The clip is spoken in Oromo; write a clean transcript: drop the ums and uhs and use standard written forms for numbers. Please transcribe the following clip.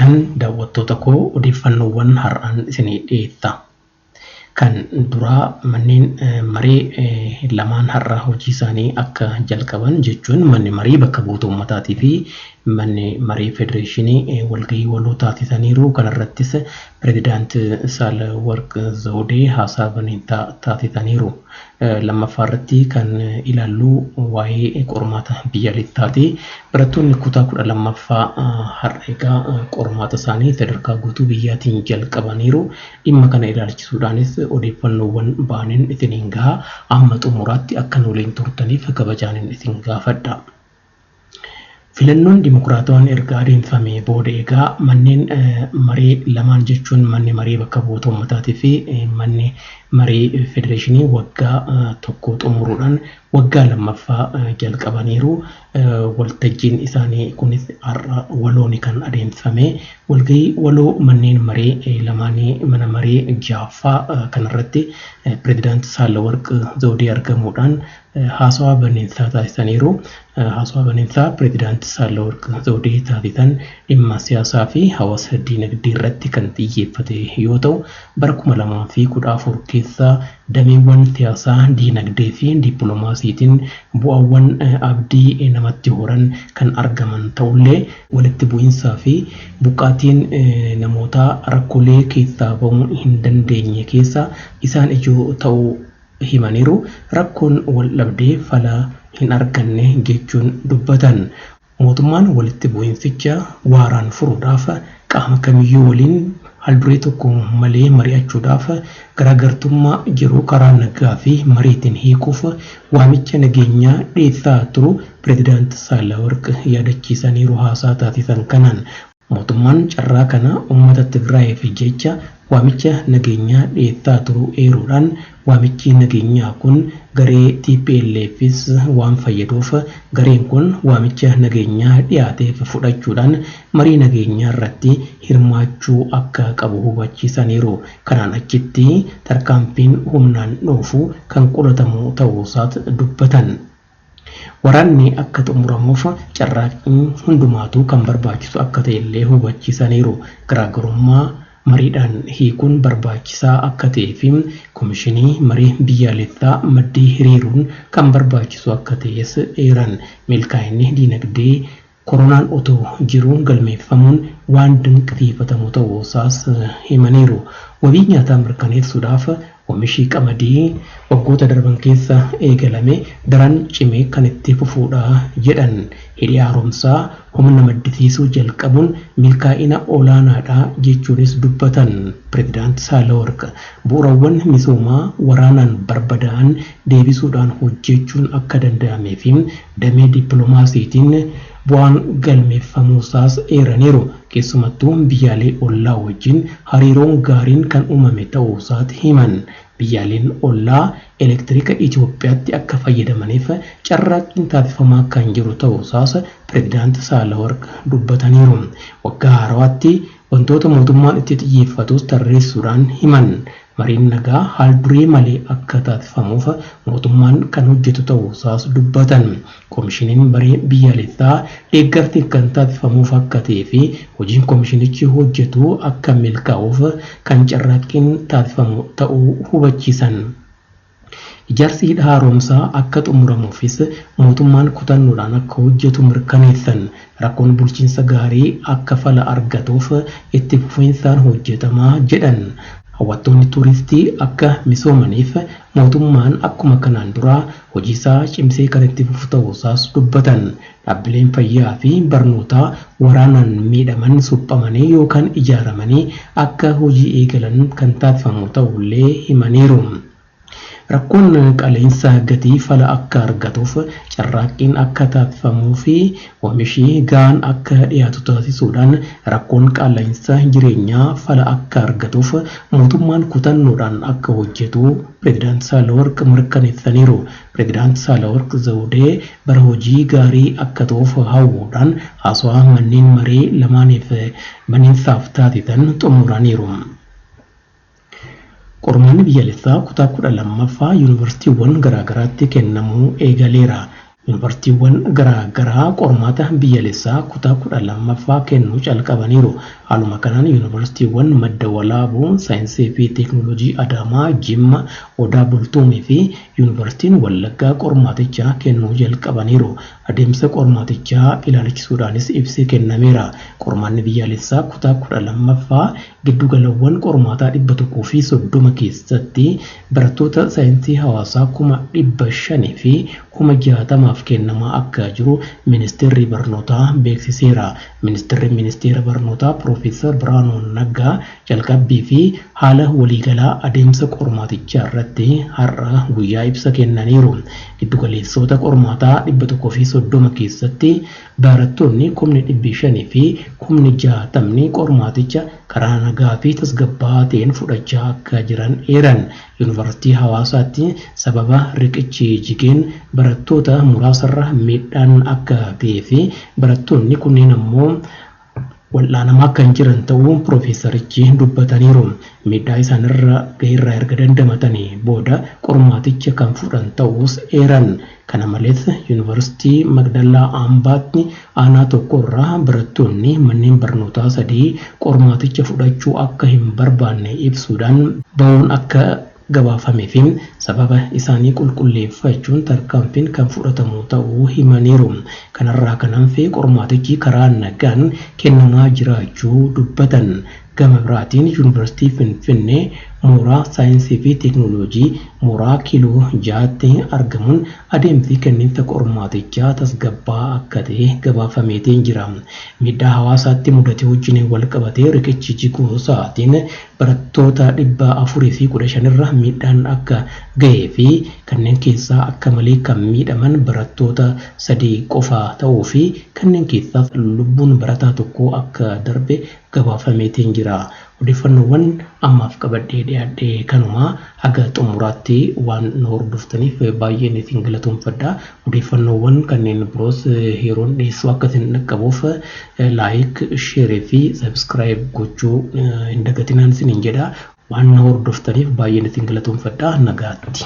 Oltan daawwattoota koo, odeeffannoowwan har'aan isinii dhiyeessa. Kan duraa, manneen maree lamaan har'a hojii isaanii akka jalqaban, jechuun manni marii bakka bu'oota uummataatii fi manni maree federeeshinii walgahii waloo taasisaniiru. Kanarrattis Pireezidaant Saahilawarq Zawudee haasaa taasisaniiru. Lammaffaa irratti kan ilaallu waa'ee qormaata biyyaalessaati. Barattoonni kutaa 12ffaa har'a egaa qormaata isaanii sadarkaa guutuu biyyaatiin jalqabaniiru. Dhimma kana ilaalchisuudhaanis odeeffannoowwan ba'aniin isiniin gaha. Amma xumuraatti akka nu waliin turtaniif kabajaanin isin gaafadha. Filannoon dimokiraatawaan erga adeemsifamee booda egaa manneen maree lamaan, jechuun manni maree bakka bu'oota uummataatii fi manni maree federeeshinii, waggaa tokko xumuruudhaan waggaa lammaffaa jalqabaniiru. Waltajjiin isaanii kunis har'a walooni kan adeemsifame. Walgahii waloo manneen maree lamaanii mana maree ja'affaa kanarratti Pireezidaant Saahilawarq Zawudee argamuudhaan haasawaa baniinsaa taasisaniiru. Haasawaa baniinsaa Pireezidaant Saahilawarq Zawudee taasisan dhimma siyaasaa fi hawaasa diinagdee irratti kan xiyyeeffate yoo ta'u, bara 2014 keessa dameewwan siyaasaa, diinagdee fi dippiloomaasiitiin bu'aawwan abdii namatti horan kan argaman ta'ullee, walitti bu'iinsaa fi buqqaatiin namootaa rakkoolee keessaa bahuu hin dandeenye keessa isaan ijoo ta'uu himaniiru. Rakkoon wal dhabdee fala hin arganne jechuun dubbatan. Mootummaan walitti bu'iinsicha waaraan furuudhaaf qaama kamiyyuu waliin haalduree tokko malee mari'achuudhaaf, garaagartummaa jiru karaa nagaa fi mariitiin hiikuuf waamicha nageenyaa dhiyeessaa turu Pireezidaant Saahilawarq yaadachiisaniiru haasaa taasisan kanaan. Mootummaan carraa kana uummata Tigraayiif jecha waamicha nageenyaa dhiyeessaa turuu eeruudhaan, waamichi nageenyaa kun garee TPLFs waan fayyaduuf gareen kun waamicha nageenyaa dhiyaateef fudhachuudhaan marii nageenyaa irratti hirmaachuu akka qabu hubachiisaniiru. Kanaan achitti tarkaanfiin humnaan dhufu kan qolatamu ta'uusaas dubbatan. Waraanni akka xumuramuuf carraaqqiin hundumaatu kan barbaachisu akka ta'e illee hubachiisaniiru. Garaagarummaa mariidhaan hiikuun barbaachisaa akka ta'ee fi komishinii marii biyyaalessaa maddii hiriiruun kan barbaachisu akka ta'es eeran. Milkaa'inni diinagdee koronaan otoo jiruu galmeeffamuun waan dinqisiifatamu ta'uusaas himaniiru. Wabii nyaataa mirkaneessuudhaaf oomishii qamadii waggoota darban keessa eegalame daran cimee kan itti fufuudha jedhan. Hidhi haaromsaa humna maddisiisuu jalqabuun milkaa'ina olaanaadha jechuunis dubbatan Pireezidaant Saahilawarq. Bu'uurawwan misoomaa waraanaan barbadaa'an deebisuudhaan hojjechuun akka danda'amee fi damee dippiloomaasiitiin bu'aan galmeeffamuusaas eeraniiru. Keessumattuu biyyaalee ollaa wajjin hariiroon gaariin kan uumame ta'uusaati himan. Biyyaaleen ollaa elektiriika Itoophiyaatti akka fayyadamaniif carraaqqiin taasifamaa kan jiru ta'uusaas Pireezidaant Saahilawarq dubbataniiru. Waggaa haarawaatti wantoota mootummaan itti xiyyeeffatus tarreessuudhaan himan. Mariin nagaa haal duree malee akka taasifamuuf mootummaan kan hojjetu ta'uusaas dubbatan. Komishiniin marii biyyaalessaa deeggarsi kan taasifamuuf akka ta'ee fi hojiin komishinichi hojjetu akka milkaa'uuf kan carraaqqiin taasifamu ta'uu hubachiisan. Ijaarsi hidha haaromsaa akka xumuramuufis mootummaan kutannoodhaan akka hojjetu mirkaneessan. Rakkoon bulchiinsa gaarii akka fala argatuuf itti fufiinsaan hojjetamaa jedhan. Hawwattoonni tuuristii akka misoomaniif mootummaan akkuma kanaan duraa hojiisaa cimsee kan itti fufu ta'uusaas dubbatan. Dhaabbileen fayyaa fi barnootaa waraanaan miidhaman suphamanii yookaan ijaaramanii akka hojii eegalan kan taasifamu ta'ullee himaniiru. Rakkoon qaala'insa gatii fala akka argatuuf carraaqqiin akka taasifamuu fi oomishi gahaan akka dhiyaatu taasisuudhaan rakkoon qaala'insa jireenyaa fala akka argatuuf mootummaan kutannoodhaan akka hojjetu Pireezidaant Saahilawarq mirkaneessaniiru. Pireezidaant Saahilawarq Zawudee bara hojii gaarii akka ta'uuf hawwuudhaan haasawaa manneen maree lamaaniif baniinsaaf taasisan xumuraniiru. Qormaanni biyyaalessaa kutaa 12ffaa yuunivarsiitiiwwan garaagaraatti kennamuu eegaleera. Yuunivarsiitiiwwan garaa garaa qormaata biyyaalessaa kutaa 12ffaa kennuu calqabaniiru. Haaluma kanaan yuunivarsiitiiwwan Madda Walaabuu, Saayinsii fi Teekinooloojii Adaamaa, Jimma, Odaa Bultuumii fi Yuunivarsiitiin Wallaggaa qormaaticha kennuu jalqabaniiru. Adeemsa qormaatichaa ilaalchisuudhaanis ibsi kennameera. Qormaanni biyyaalessaa kutaa 12ffaa giddugalawwan qormaataa 130 keessatti barattoota saayinsii hawaasaa 560,000f kennamaa akka jiru ministeerri barnootaa beeksiseera. Ministeerri ministeera barnootaa Piroofeesar Birhaanuu Naggaa jalqabbii fi haala waliigalaa adeemsa qormaatichaa irratti har'a guyyaa ibsa kennaniiru. Giddugaleessota qormaataa 130 keessatti barattoonni 560,000 qormaaticha karaa nagaa fi tasgabbaa'aa ta'een fudhachaa akka jiran eeran. Yuunivarsiitii Hawaasaatti sababa riqichi jigeen barattoota muraasarra miidhaan akka ga'ee fi barattoonni kunneen ammoo wal'aanamaa kan jiran ta'uu piroofeesarichi dubbataniiru. Miidhaa isaanirra ga'eerraa erga dandamatanii booda qormaaticha kan fudhan ta'uus eeran. Kana malees yuunivarsiitii Magdalaa Ambaatti aanaa tokkorraa barattoonni manneen barnootaa 3 qormaaticha fudhachuu akka hin barbaanne ibsuudhaan ba'uun akka gabaafamee fi sababa isaanii qulqulleeffachuun tarkaanfiin kan fudhatamu ta'uu himaniiru. Kanarraa kan hafe qormaatichi karaa nagaan kennamaa jiraachuu dubbatan. Gama biraatiin yuunivarsiitii Finfinnee mooraa saayinsii fi teekinooloojii mooraa kiiloo 6tti argamuun adeemsi kenniinsa qormaatichaa tasgabbaa'aa akka ta'e gabaafameetiin jira. Miidhaa hawaasaatti mudate wajjin wal qabatee riqichi jiguu isaatiin barattoota 415 irra miidhaan akka ga'ee fi kanneen keessaa akka malee kan miidhaman barattoota 3 qofa ta'uu fi kanneen keessaa lubbuun barataa tokko akka darbe gabaafameetiin jira. Odeeffannoowwan ammaaf qabadhee dhiyaadhe kanuma haga xumuraatti waan nu hordoftaniif baay'een isin galatoomfadha. Odeeffannoowwan kanneen biroos yeroon dhiyeessuu akka isin dhaqqabuuf laayik, sheerii fi sabskiraayib gochuu hin dagatinaan isiniin jedha. Waan nu hordoftaniif baay'een isin galatoomfadha. Nagaatti.